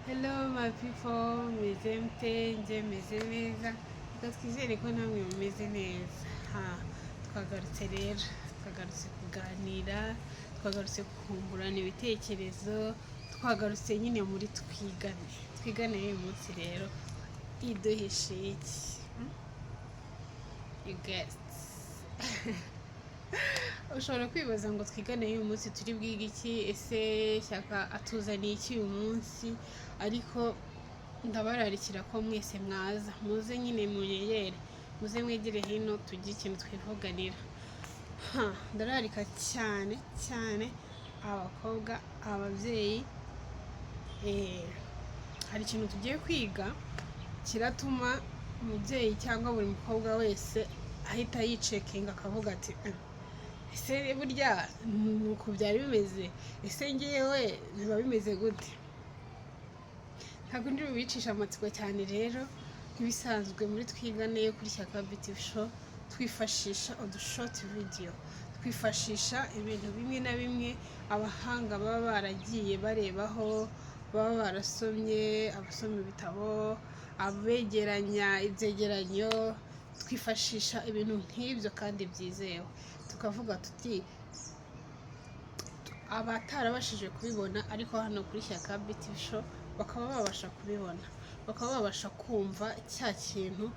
Hello my people, meze mute? Njye meze neza, reka twizere ko namwe mumeze neza. Ha, twagarutse rero, twagarutse kuganira, twagarutse kungurana ibitekerezo, twagarutse nyine muri Twigane. Twigane y'uyu munsi rero iduhishiye iki? Hmm? You guessed. Ushobora kwibaza ngo twigane y'uyu munsi turi bwige iki? Ese Shyaka atuzaniye iki uyu munsi? Ariko ndabararikira ko mwese mwaza, muze nyine munyegere, muze mwegere hino tugire ikintu twivuganira. Ha, ndararika cyane cyane abakobwa, ababyeyi. Hari ikintu tugiye kwiga kiratuma umubyeyi cyangwa buri mukobwa wese ahita yicheckinga akavuga ati: Ese burya ni uku byari bimeze? Ese ngewe biba bimeze gute?" Ntabwo ndi bubicisha amatsiko cyane rero. Nk'ibisanzwe muri Twigane yo kuri Shyaka Beauty Show, twifashisha udushort video, twifashisha ibintu bimwe na bimwe abahanga baba baragiye barebaho, baba barasomye, abasoma ibitabo, abegeranya ibyegeranyo. Twifashisha ibintu nk'ibyo kandi byizewe, tukavuga tuti abatarabashije kubibona ariko hano kuri Shyaka Beauty Show bakaba babasha kubibona, bakaba babasha kumva cya kintu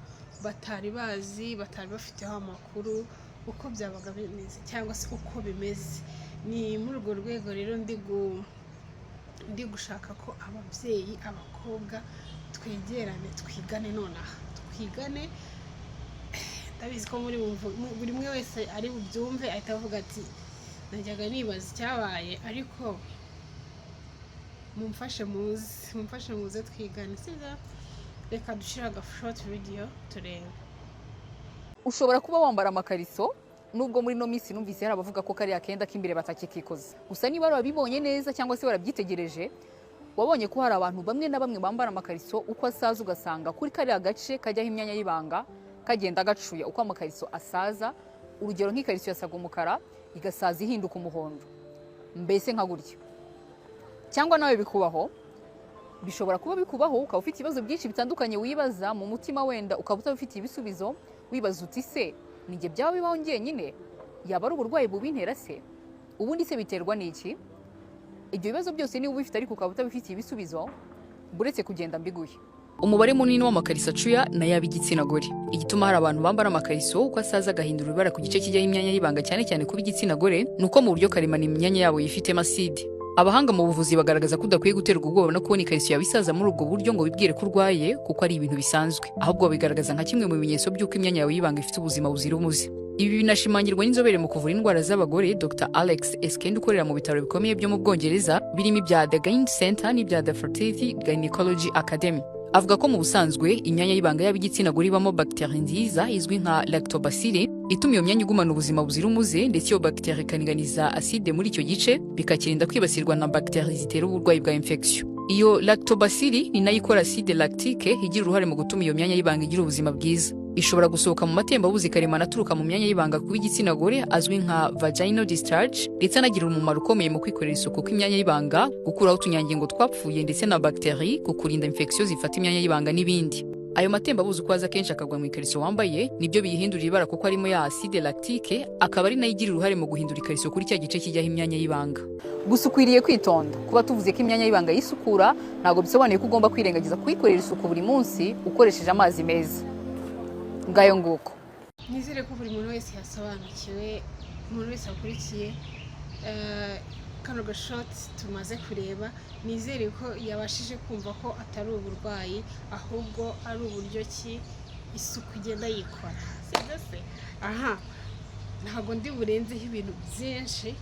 batari bazi, batari bafiteho amakuru, uko byabaga bimeze cyangwa se uko bimeze. Ni muri urwo rwego rero ndi gushaka ko ababyeyi, abakobwa twegerane, twigane nonaha, twigane. Ndabizi ko muri buri umwe wese ari bubyumve ahita avuga ati: "Najyaga nibaza icyabaye." Ariko mumfashe muze, mumfashe muze twigane, sibyo? Reka dushyire aga short video turebe. Ushobora kuba wambara amakariso, nubwo muri ino minsi numvise hari abavuga ko kariya kenda k'imbere batakikikoza. Gusa niba warabibonye neza cyangwa se warabyitegereje, wabonye ko hari abantu bamwe na bamwe bambara amakariso, uko asaza ugasanga kuri kariya gace kajyaho imyanya y'ibanga kagenda gacuya uko amakariso asaza. Urugero, nk'ikariso yasaga umukara igasaza ihinduka umuhondo, mbese nka gutya. Cyangwa nawe bikubaho, bishobora kuba bikubaho, ukaba ufite ibibazo byinshi bitandukanye wibaza mu mutima, wenda ukaba utabifitiye ibisubizo, wibaza uti: "Se nijye byaba bibaho njyenyine? Yaba ari uburwayi bubintera se? Ubundi se biterwa n'iki?" Ibyo bibazo byose niba ubifite ariko ukaba utabifitiye ibisubizo, buretse kugenda mbiguhe. Umubare munini w'amakariso acuya ni ay'ab'igitsina gore. Igituma hari abantu bambara amakariso, uko asaza agahindura ibara ku gice kijyaho imyanya y'ibanga, cyane cyane kuba igitsina gore, ni uko mu buryo karemano imyanya yabo yifitemo aside. Abahanga mu buvuzi bagaragaza ko udakwiye guterwa ubwoba no kubona ikariso yawe isaza muri ubwo buryo ngo wibwire ko urwaye, kuko ari ibintu bisanzwe. Ahubwo babigaragaza nka kimwe mu bimenyetso by'uko imyanya yawe y'ibanga ifite ubuzima buzira umuze. Ibi binashimangirwa n'inzobere mu kuvura indwara z'abagore, Dr Alex Eskind, ukorera mu bitaro bikomeye byo mu Bwongereza, birimo ibya The Gyne Center n'ibya The Fertility Gynecology Academy. Avuga ko mu busanzwe imyanya y'ibanga y'ab'igitsina gore ibamo bagiteri nziza izwi nka lactobacilli, ituma iyo myanya igumana ubuzima buzira umuze, ndetse iyo bagiteri ikaringaniza aside muri icyo gice, bikakirinda kwibasirwa na bagiteri zitera uburwayi bwa infection. Iyo lactobacilli ni nayo ikora acide lactique igira uruhare mu gutuma iyo myanya y'ibanga igira ubuzima bwiza. Ishobora gusohoka mu matembabuzi karemano aturuka mu myanya y'ibanga kuba igitsina gore, azwi nka vaginal discharge, ndetse anagira umumaro ukomeye mu kwikorera isuku kw'imyanya y'ibanga, gukuraho utunyangingo twapfuye ndetse na bagiteri, kukurinda infection zifata imyanya y'ibanga n'ibindi. Ayo matembabuzi uko aza kenshi akagwa mu ikariso wambaye, nibyo biyihindurira ibara, kuko arimo ya acide lactique, akaba ari nayo igira uruhare mu guhindura ikariso kuri cya gice kijyaho imyanya y'ibanga. Gusa ukwiriye kwitonda. Kuba tuvuze ko imyanya y'ibanga yisukura ntabwo bisobanuye ko ugomba kwirengagiza kuyikorera isuku buri munsi ukoresheje amazi meza. Ngayo nguko. Nizere ko buri muntu wese yasobanukiwe, umuntu wese wakurikiye kano gashort tumaze kureba, nizere ko yabashije kumva ko atari uburwayi, ahubwo ari uburyo ki isuku igenda yikora, sibyo se? Aha ntabwo ndi burenzeho ibintu byinshi,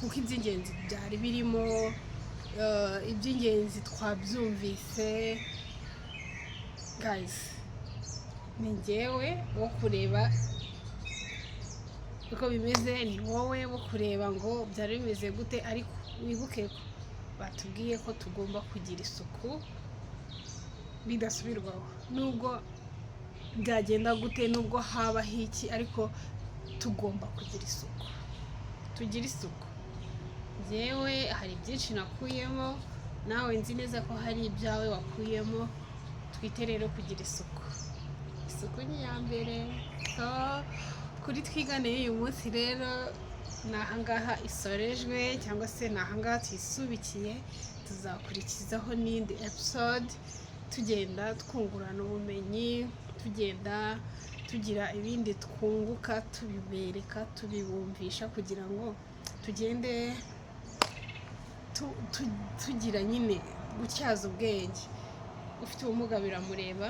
kuko iby'ingenzi byari birimo, iby'ingenzi twabyumvise. Guys, ni njyewe wo kureba uko bimeze, ni wowe wo kureba ngo byari bimeze gute. Ariko wibuke ko batubwiye ko tugomba kugira isuku bidasubirwaho, nubwo byagenda gute, nubwo habaho iki, ariko tugomba kugira isuku. Tugire isuku. Njyewe hari byinshi nakuyemo. Nawe nzi neza ko hari ibyawe wakuyemo. Twite rero kugira isuku. Isuku ni iya mbere. So, kuri Twigane y'uyu munsi rero ni ahangaha isorejwe, cyangwa se ni ahangaha tuyisubikiye. Tuzakurikizaho n'indi episode, tugenda twungurana ubumenyi, tugenda tugira ibindi twunguka, tubibereka, tubibumvisha, kugira ngo tugende tugira nyine gutyaza ubwenge. Ufite ubumuga biramureba,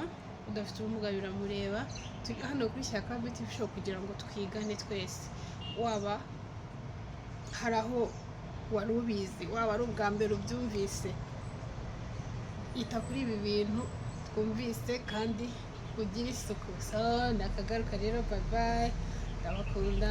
udafite ubumuga biramureba. Turi hano kuri Shyaka Beauty Show kugira ngo twigane twese. Waba hari aho wari ubizi, waba ari ubwa mbere ubyumvise, ita kuri ibi bintu twumvise kandi ugire isuku. So, ndakagaruka rero. Bye bye, ndabakunda.